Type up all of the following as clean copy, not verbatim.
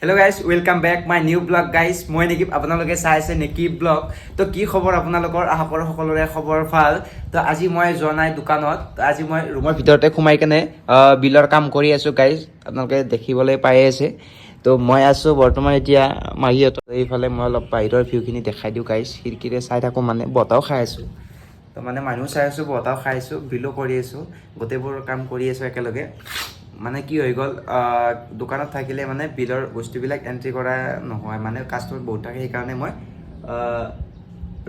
Hello guys, welcome back my new vlog, guys. মই নেকিব, আপোনালোকে চাই আছে নেকিব ব্লগ। তো কি খবৰ আপোনালোকৰ? আশা কৰোঁ সকলোৰে খবৰ ভাল। তো আজি মই যোৱা নাই দোকানত। তো আজি মই ৰুমৰ ভিতৰতে সোমাই কেনে বিলৰ কাম কৰি আছোঁ গাইজ। আপোনালোকে দেখিবলৈ পাই আছে। তো মই আছোঁ বৰ্তমান এতিয়া মাহীহঁতৰ এইফালে। মই অলপ বাহিৰৰ ভিউখিনি দেখাই দিওঁ গাইজ। খিৰিকীৰে চাই থাকোঁ, মানে বতাহও খাই আছোঁ। তো মানে মানুহ চাই আছোঁ, বতাহও খাই আছোঁ, বিলো কৰি আছোঁ, গোটেইবোৰ কাম কৰি আছোঁ একেলগে। মানে কি হৈ গ'ল, দোকানত থাকিলে মানে বিলৰ বস্তুবিলাক এণ্ট্ৰি কৰা নহয়, মানে কাষ্টমাৰ বহুত থাকে। সেইকাৰণে মই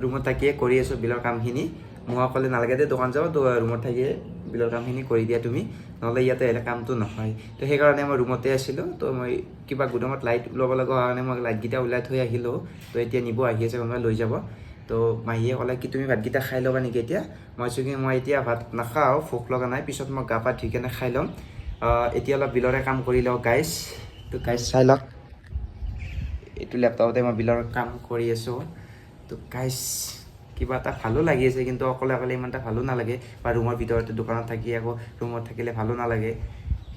ৰুমত থাকিয়ে কৰি আছোঁ বিলৰ কামখিনি। মোক ক'লে, "নালাগে দে দোকান যাব, তো ৰুমত থাকিয়ে বিলৰ কামখিনি কৰি দিয়া তুমি, নহ'লে ইয়াতে আহিলে কামটো নহয়।" তো সেইকাৰণে মই ৰুমতে আছিলোঁ। তো মই কিবা গুদামত লাইট ওলাব লগা হোৱাৰ কাৰণে মই লাইটকেইটা ওলাই থৈ আহিলোঁ। তো এতিয়া নিব আহি আছে, কোনোবাই লৈ যাব। তো মাহীয়ে ক'লে কি, "তুমি ভাতকেইটা খাই ল'বা নেকি এতিয়া?" মই কৈছোঁ কি মই এতিয়া ভাত নাখাওঁ, ভোক লগা নাই, পিছত মই গা পা ধুই কেনে খাই ল'ম। এতিয়া অলপ বিলৰে কাম কৰি লওঁ গাইজ। তো গাইজ, চাই লওক, এইটো লেপটপতে মই বিলৰ কাম কৰি আছোঁ। তো গাইজ, কিবা এটা ভালো লাগি আছে, কিন্তু অকলে অকলে ইমান এটা ভালো নালাগে বা ৰুমৰ ভিতৰতে দোকানত থাকি আকৌ ৰুমত থাকিলে ভালো নালাগে।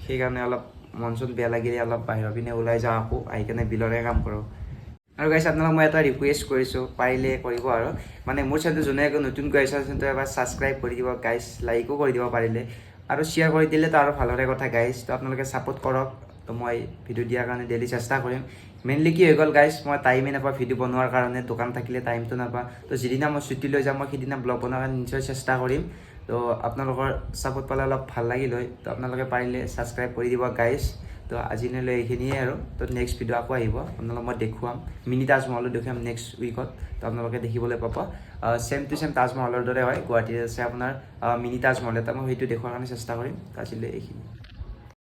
সেইকাৰণে অলপ মন চন বেয়া লাগিলে অলপ বাহিৰৰ পিনে ওলাই যাওঁ, আকৌ আহি কেনে বিলৰে কাম কৰোঁ। আৰু গাইছ, আপোনালোক মই এটা ৰিকুৱেষ্ট কৰিছোঁ, পাৰিলে কৰিব আৰু মানে মোৰ চেনেলটো যোনে আকৌ নতুনকৈ আহিছে, চেনেলটো এবাৰ ছাবস্ক্ৰাইব কৰি দিব গাইছ, লাইকো কৰি দিব পাৰিলে আৰু শ্বেয়াৰ কৰি দিলেতো আৰু ভালৰে কথা গাইছ। তো আপোনালোকে ছাপোৰ্ট কৰক, তো মই ভিডিঅ' দিয়াৰ কাৰণে ডেইলি চেষ্টা কৰিম। মেইনলি কি হৈ গ'ল গাইছ, মই টাইমেই নাপাওঁ ভিডিঅ' বনোৱাৰ কাৰণে। দোকান থাকিলে টাইমটো নাপাওঁ। তো যিদিনা মই ছুটি লৈ যাম, মই সিদিনা ব্লগ বনোৱাৰ কাৰণে নিশ্চয় চেষ্টা কৰিম। তো আপোনালোকৰ ছাপোৰ্ট পালে অলপ ভাল লাগিল হয়। তো আপোনালোকে পাৰিলে ছাবস্ক্ৰাইব কৰি দিব গাইছ। তো আজিলৈ এইখিনিয়ে আৰু। তো নেক্সট ভিডিঅ' আকৌ আহিব, আপোনালোক মই দেখুৱাম, মিনি তাজমহলো দেখুৱাম নেক্সট উইকত। তো আপোনালোকে দেখিবলৈ পাব, ছেম টু ছেম তাজমহলৰ দৰে হয়। গুৱাহাটীত আছে আপোনাৰ মিনি তাজমহল এটা, মই সেইটো দেখুৱাৰ কাৰণে চেষ্টা কৰিম। তো আজিলৈ এইখিনি।